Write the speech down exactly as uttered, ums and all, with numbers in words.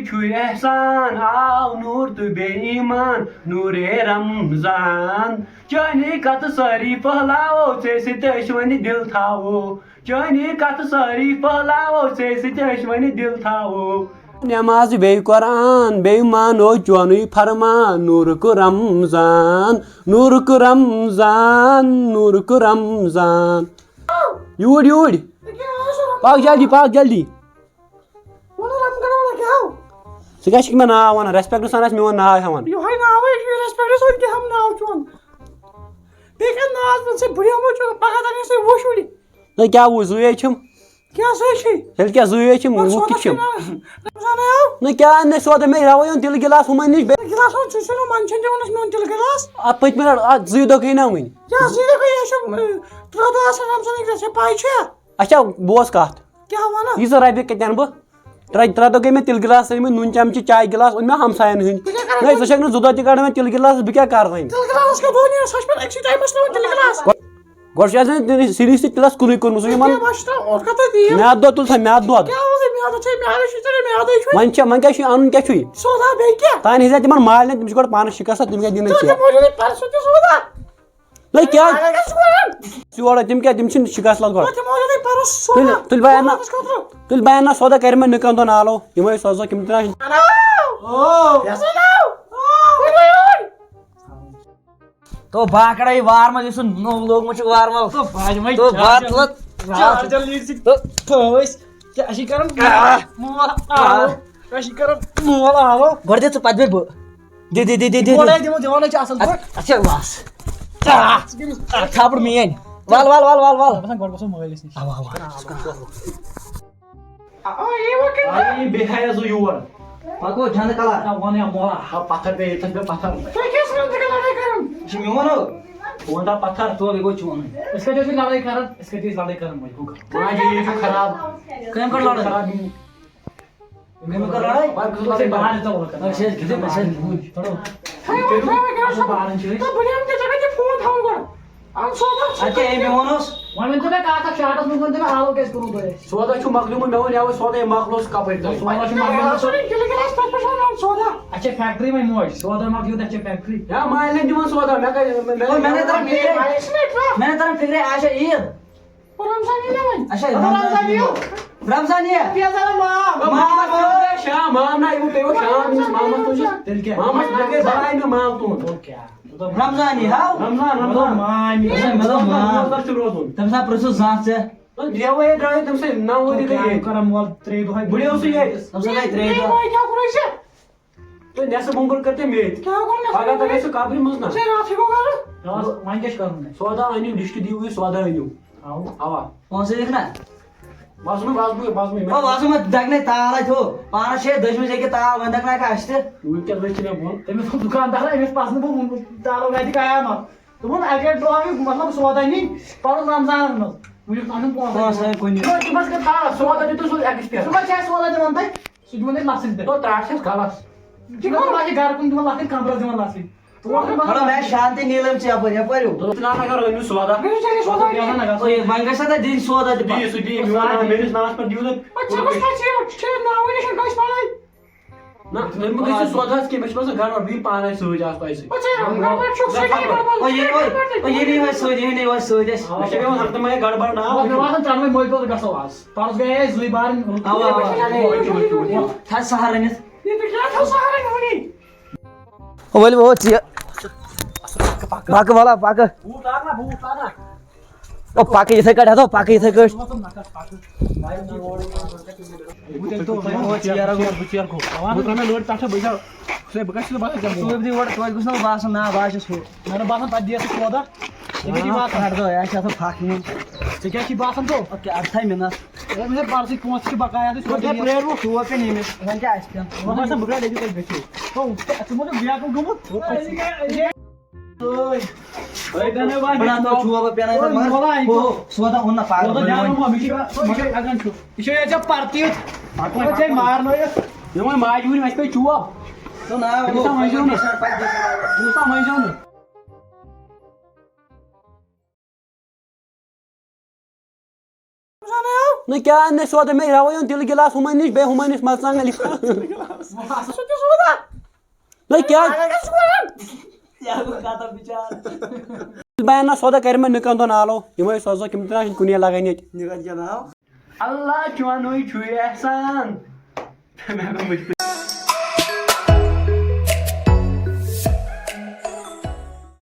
چھُے احسان، آو نوٗر تہٕ بیٚیہِ ایمان، نوٗرے رمضان۔ چٲنی کتھ سٲری پھٔہلاوو، ژےٚ سۭتۍ أسۍ وۄنۍ دِل تھاوو۔ چٲنی کتھ سٲری پھٔہلاوو، ژےٚ سۭتۍ أسۍ وۄنۍ دِل تھاوو۔ نماز بیٚیہِ قرآن، بیٚیہِ مانو چونُے فرمان، نوٗرُک رمضان، نوٗرُک رمضان، نوٗرُک رمضان۔ یوٗرۍ، یوٗرۍ۔ پکھ جلدی، پکھ جلدی۔ وَلہٕ رَم کَرو نہ کیٛاہ ہو؟ ژٕ کیٛاہ چھُکھ مےٚ ناو وَنان؟ ریسپیکٹ سان آسہِ میون ناو ہٮ۪وان۔ یِہوٚے ناوٕے چھُ ریسپیکٹ سان کیٛاہ ہم ناو چون؟ بیٚیہِ کَتھ ناو ژٕ؟ ژےٚ بٕڈیومُت چھُکھ، پَگاہ تَنہٕ سُے وُچھ وُلہِ۔ نہ کیٛاہ وُچھ؟ زٕے چھِم۔ کیٛاہ زٕے چھِ؟ تیٚلہِ کیٛاہ زٕے چھِم؟ وَلہٕ وُہ سودا کِتھ چھِم؟ چھُنہٕ اَنان۔ رمضان آو۔ نہ کیٛاہ اَننَے سودا؟ مےٚ راوَے یوٚن تِلہٕ گِلاس ہُمَن نِش۔ تِلہٕ گِلاس اوٚن، ژٕ چھُنہٕ منٛدچھان دِوان اَسہِ میون تِلہٕ گِلاس۔ اَتھ پٔتمہِ لَٹہِ، اَتھ زٕے دۄہ گٔے نہ وٕنہِ۔ کیٛاہ زٕے دۄہ گٔے؟ یہِ چھُ، اۭں، ترٛےٚ دۄہ آسان رمضانٕکۍ، ژےٚ پَے چھےٚ؟ اچھا، بوز کَتھ۔ کیٛاہ وَنان؟ ییٖژاہ رۄپیہِ کَتہِ اَنہٕ بہٕ؟ ترٛےٚ، ترٛےٚ دۄہ گٔے مےٚ تِلہٕ گِلاس أنۍمٕتۍ، نُن چَمچہٕ، چاے گِلاس اوٚن مےٚ ہمسایَن ہٕنٛدۍ۔ بہٕ کیٛاہ کَرٕ نہ، وۄنۍ؟ ژٕ چھَکھ نہٕ زٕ دۄہ تہِ کَڑان وۄنۍ تِلہٕ گِلاسَس، بہٕ کیٛاہ کَرٕ وۄنۍ؟ تِلہٕ گِلاسَس کیٛاہ دۄہ نیران؟ سُہ چھُ پَتہٕ أکسٕے ٹایمَس نِوان تِلہٕ گِلاس۔ گۄ-، گۄڈٕ چھُ آسان تٔمِس سِنِس تہِ تِلَس کُنُے کوٚرمُت، سُہ چھُ یِمَن بہٕ چھُس ترٛاوان اورٕ کَتھ تہِ یِم۔ میٛادٕ دۄد تُل سا، میٛادٕ دۄد۔ کیٛاہ اوس یہِ میٛادٕ؟ ژےٚ میٛادَے چھُے، ژےٚ میٛادَے چھُے۔ وۄنۍ چھا، وۄنۍ کیٛاہ چھُے اَنُن، کیٛاہ چھُے؟ سودا بیٚیہِ کیٛاہ؟ تانۍ ہیٚژِ ہا تِمَن مالٮ۪ن، تِم چھِ گۄڈٕ پانَس شِکَس، تِم کیٛاہ دِنَے ژٕ ژےٚ؟ تہِ موجوٗدٕے پَرسُہ تہِ سودا۔ نہ کیٛاہ؟ اگر کیٛاہ چھُ وَنان؟ ژٕ یورٕ، تِم کیٛاہ، تِم چھِنہٕ شِکَس لَگ گۄڈٕ۔ تِمو یوٚتُے پَرُس سودا۔ تُلہِ، تُلہِ بہٕ اَنہٕ نا، سودَس خٲطرٕ۔ تُلہِ بہٕ اَنہٕ نا سودا، کَرِ مےٚ نِکَن دۄن آلو، یِمَے سوزو کِم تہِ نہ۔ اَنو۔ او۔ یَس اَنو۔ او۔ وۄنۍ وۄنۍ یور۔ تو باکڑے وار منٛز یُس نوٚو لوگمُت چھُ وار منٛز۔ تو باجہِ وۄنۍ تو چار بات جلدی۔ لَت۔ چار جلدی۔ تو۔ تو أسۍ کیٛاہ چھِ کَران؟ آہ۔ مول آو۔ آہ۔ کیٛاہ چھِ کَران؟ مول آو۔ گۄڈٕ دِ ژٕ، پَتہٕ دِمہٕ بہٕ۔ دِ، دِ، دِ، دِ، دِ، دِ۔ گۄڈَے دِمو، دِوانَے چھِ اَصٕل پٲٹھۍ۔ اَتھ، اَتھ چھےٚ وَس۔ آ، ژٕ کٔمِس؟ اَتھ تھاپڑ میٛٲنۍ۔ وَل، وَل، وَل، وَل، وَل۔ بہٕ گژھٕ گۄڈٕ گژھو مٲلِس نِش۔ اَوا، اَوا۔ آ، یہِ وۄنۍ کٔمۍ؟ آ، یہِ بیٚیہِ ہایہِ سُہ یور۔ پَکو جَنہٕ کَلا۔ نہ، وَن یا مولا۔ ہا، پَتھر پیٚیہِ، ییٚتٮ۪تھ پیٚیہِ پَتھر۔ تُہۍ کیٛاہ چھِو تِمَن سۭتۍ لَڑٲے کَران؟ یہِ چھُ میون ہو۔ بہٕ وَنہٕ تَتھ پَتھر۔ ژٕ وَن، یہِ گوٚو چون۔ أسۍ کَتہِ ٲسۍ لَڑٲے کَران؟ أسۍ کَتہِ ٲسۍ لَڑٲے کَران؟ وۄنۍ ہُہ کَتھ۔ ماجہِ، یہِ چھُ خراب۔ کٔمۍ کٔر لَڑٲے؟ خراب یہِ۔ کٔمۍ کٔر لڑٲے؟ پتہٕ گژھو أسۍ بہار تہِ وقت۔ أسۍ ٲسۍ گِنٛدان، أسۍ ٲسۍ گِنٛدان۔ تھوڑا۔ تھٲیِو وۄنۍ، تھٲیِو وۄنۍ، کیٛاہ چھُ؟ بہارن چھِ أسۍ۔ تہٕ بہٕ دِمہٕ تِژے کَتہِ فون تھاوُن گۄڈٕ؟ اَہَن سودا چھُ۔ اَدٕ کیٛاہ، أمۍ ووٚن اوس۔ وۄنۍ ؤنۍ تو مےٚ کَتھ اَکھ، شاٹَس منٛز ؤنۍ تو مےٚ آلو کیٛازِ کوٚرمُت تۄہہِ اَسہِ؟ سودا چھُ مۄکلیومُت، مےٚ ووٚن یَوَے سودَے مۄکلوو، سُہ کَپٲرۍ ترٛاوِ؟ سودا چھُ مۄکلیومُت۔ سورُے کِلہٕ گِلاس تَتھ پٮ۪ٹھ چھُ اَنان سودا۔ اَسہِ چھےٚ فیکٹری وۄنۍ موج، سودا مۄکلیو، تَسہِ چھےٚ فیکٹری۔ ہے، مالٮ۪ن دِوان سودا، مےٚ کَتہِ، مےٚ، مےٚ، مےٚ نہ تَران فِکرے۔ مےٚ نہ تَران فِکرے، آز چھےٚ عیٖد۔ رمضان یی نا وۄنۍ۔ اچھا، مطلب رمضان رمضان یی۔ یی۔ رمضان یی۔ بیٚیہِ آسان مام۔ مام مام۔ شام، مام نا، یِمو پیٚیو شام، ییٚمِس مامَس تُج۔ تیٚلہِ کیٛاہ؟ مامَس لَگے بَلاے مےٚ مام تُہُنٛد۔ اور کیٛاہ؟ رمضان یی، ہاو۔ رمضان، رمضان۔ مام یی۔ اچھا، مطلب مام۔ روزدار چھُ روزُن۔ تٔمِس ہا پرٛژھُس زانٛہہ ژےٚ۔ نہ، دیوے ہے درٛاے تٔمۍ سٕے نَو ؤری گٔے کیٛاہ ییٚتہِ۔ کَران وَل ترٛیٚیہِ دۄہَے۔ بٕڈیو سُہ ییٚتہِ۔ تٔمۍ سٕے گٔے ترٛیٚیہِ دۄہ۔ تہٕ نٮ۪صٕف عمر کٔر تٔمۍ ییٚتۍ۔ کیٛاہ گوٚو نٮ۪صٕف پگاہ عمر؟ تہِ گژھِ قبرِ منٛز نہ۔ ژےٚ راتھٕے گوٚو کرُن۔ راتھ وۄنۍ کیٛاہ چھُ کرُن اَسہِ؟ سودا أنِو، لِسٹ دِیِو یہِ سودا أنِو۔ اَوا۔ اَوا۔ پونٛسہٕ دِکھ نہ؟ وزمٕے، وزمٕے، وزمٕے۔ او، وزمٕے دَگنے تال اَتہِ ہُہ۔ پانَس چھے دٔچھمٕژ ییٚکیٛاہ تال، وۄنۍ دَگناے کانٛہہ اَسہِ تہِ۔ وٕنۍ کیٛاہ دٔچھ مےٚ بۄن؟ تٔمِس ووٚن دُکاندار، أمِس پَزِ نہٕ بہٕ تالو گَرِ تہِ قیامت۔ دوٚپُن اَکہِ لَٹہِ ترٛوو مےٚ مطلب سودا نِنۍ، پَرُن رمضانَس منٛز۔ وٕنیُک تام چھُنہٕ پونٛسہٕ۔ پونٛسہٕ ہے کُنہِ۔ یہِ تِمَن چھِ کران سودا دیُت تۄہہِ سُہ ایکٕسپیر۔ سُہ ما چھِ اَسہِ سودا دِوان تۄہہِ؟ سُہ دِمو تۄہہِ لَژھٕنۍ تہِ۔ تو ترٛٹھ چھَس غلط۔ یہِ چھُ مطلب اَسہِ گَرٕ کُن دِوان لَژھٕنۍ، کَمرَس دِوان لَژھٕنۍ۔ تور چھُ مطلب مطلب مےٚ شانتی نیٖلم ژےٚ یَپٲرۍ، یَپٲرۍ ہیوٚر۔ تُلُن تہِ نہ اگر أنِو سودا۔ بیٚیہِ چھُ اَسہِ سودا اوے، وۄنۍ گژھِ سا تۄہہِ دِنۍ سودا تہِ دِیِو پَتہٕ۔ سُہ دِیِو، میون ناو، میٲنِس ناوَس پٮ۪ٹھ دِیِو تُہۍ۔ پَتہٕ چھَکُس پَتہٕ ژےٚ، ژےٚ ناوٕے نِش گژھِ پَلَے۔ نہ، تٔمۍ ما گٔژھِو سودا حظ کینٛہہ، مےٚ چھِ باسان گڑبڑ، بہٕ یِمہٕ پانَے سۭتۍ آس تۄہہِ سۭتۍ۔ پَتہٕ ژےٚ گڑبڑ چھُکھ، ژےٚ گڑبڑ۔ او، یہِ، او، او، یہِ نِیِو اَسہِ سۭتۍ، یہِ نِیِو اَسہِ سۭتۍ اَسہِ۔ آ، مےٚ چھِ پٮ۪وان ہَفتہٕ مَنٛزٕ گڑبڑ ناو۔ مےٚ باسان ژَلوٕے مٔلۍ پوٚز گژھو آز۔ پَرُس گٔیے اَسہِ زٕے بار۔ اَوا، اَوا۔ تھَو سہارٕ أنِتھ۔ یہِ تہِ کیٛاہ تھاو سہارٕ أنِتھ وٕنی؟ ؤلِو، ووت یہِ۔ پَکہٕ وَلا، پَکہٕ۔ بوٗٹھ لاگ نا، بوٗٹھ لاگ نا۔ او، پَکہٕ یِتھَے کٲٹھۍ، ہَتو، پَکہٕ یِتھَے کٲٹھۍ۔ بہٕ تیٚلہِ تو، بہٕ ووت یَرٕ گوٚو۔ بہٕ ترٛاو مےٚ لورِ پٮ۪ٹھٕ، بہٕ چھُس، ہے، بہٕ کَتہِ چھُس باسان ژےٚ؟ ژٕ وٲتۍ دِ یورٕ، توتہِ گوٚژھ نہٕ باسُن، نا، بہٕ ہا چھُس ہُہ۔ مےٚ نہٕ باسان، پَتہٕ دِیَس ژٕ سودا۔ ژےٚ کیٛاہ چھُے باسان؟ اَڑٕ دۄہ، یہِ چھِ آسان پھَکھ یِمَن۔ ژےٚ کیٛاہ چھُے باسان تو؟ اَدٕ تھاے مِنَت۔ ہے، مےٚ چھِ پَرسٕے پونٛسہٕ چھِ بَقایا، ژٕ چھُکھ ژٕ کیٛاہ پرٛٲرۍ وُکھ؟ ژٕ ووت مےٚ نیٖمِتھ۔ وۄنۍ کیٛاہ آسہِ پیٚون؟ وۄنۍ باسان، بہٕ کیٛاہ دٔپِو تۄہہِ گٔژھِو؟ تو، ژٕ ما چھُکھ بیکُل گوٚمُت؟ بڑا تو چھُوا بہٕ پیٛاران تَتھ مگر؟ ہو، سودا اوٚن نہ پاگل، سودا بڑٕ دیٛاو وۄنۍ۔ نہٕ، مےٚ چھِ، مےٚ چھِ اَگَن چھُ۔ یہِ چھُ ییٚتہِ ژےٚ پَرتی یوت۔ پَکھ وۄنۍ ژےٚ پَکھ۔ مارنٲیِتھ۔ یہِ وۄنۍ ماجہِ وٕنہِ وَسہِ پَے چوب۔ تو نا، تٔمِس تام ؤنۍزیو نہٕ۔ تٔمِس تام ؤنۍزیو نہٕ۔ نہ کیٛاہ اَننَے سودا؟ مےٚ راوے یوٚن تِلہٕ گِلاس ہُمَے نِش، بیٚیہِ ہُمَے نِش مَرژٕوانٛگَن لِفاف۔ نہ کیٛاہ؟ بہٕ اَنہٕ نہ سودا، کَرِ مےٚ نِکَن دۄن آلو۔ یِمَے سوزوکھ، یِم تہِ نہ چھِنہٕ کُنے لَگان ییٚتہِ۔ نِکَن کیٛاہ ناو؟ اللہ چونُے چھُے احسان۔